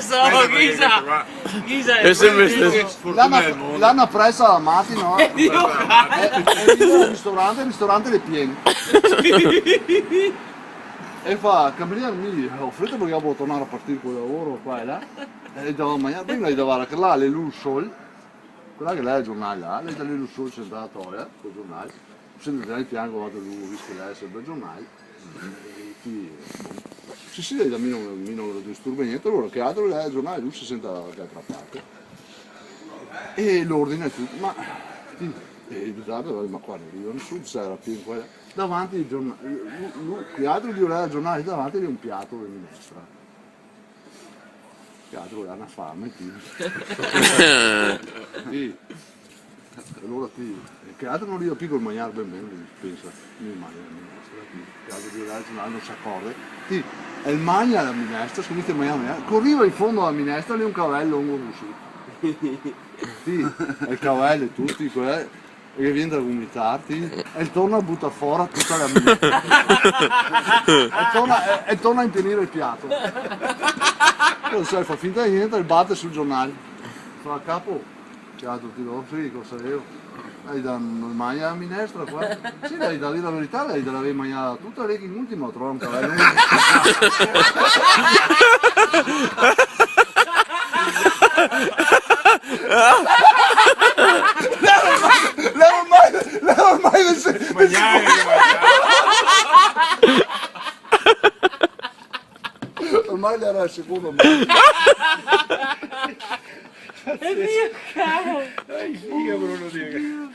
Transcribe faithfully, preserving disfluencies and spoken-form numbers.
Ghisa, ghisa, xe sempre steso. Sfortuna del mondo. L'ana presa la matina, no? Dio, e, e vien al ristorante, el ristorante l'è pien. E fa: "Camerier, mi go freta parché devo tornar a partir col lavoro qua e là." E devo magnar, prima de davar a quel là, l'è lu el sol. Quela che l'è el giornal là, l'è lu el sol sentà a tola, col giornal. Sentà de fianco, varda lu, visto che l'è sempre el giornal. E ti, sì, sì, l'è da mi no, mi no disturba gnente, alora che altro, l'è el giornal, lu se senta da l'altra parte. E l'ordina e tuto, ma, ti, e, ma qua no riva nesuni, sarà pien qua. Davanti el giornal, lu, lu, che altro che l'è el giornal, davanti l'è un piato de minestra. Che altro, l'è na fame, ti. Ti. Alora ti, che altro no riva pì col magnar ben ben, pensa, mi magno la minestra, ti. Che altro che l'altro no se acorge. Ti, el magna la minestra, scominsia a magnar la minestra, coriva in fondo a la minestra, l'è un cavel longo cusì. Ti, el cavel e tuto, quel, e che vien da vomitar, ti, e el torna a butar fora tuta la minestra. E el torna, e, e el torna a impienir el piato. Cosa sa, fa finta de gnente, el bate sul giornal. Fa: "Capo, che altro ti do, sì, cosa xe?" "L'è da, no magna la minestra qua?" "Sì, l'è da dir la verità, l'è da l'aver magnada tuta, l'è che in ultimo trova un cavel." L'è ormai, l'è ormai, l'è ormai... Magnare, magnare. Ormai l'era el secondo. E Dio, caro. Ai, figa, Bruno, Dio.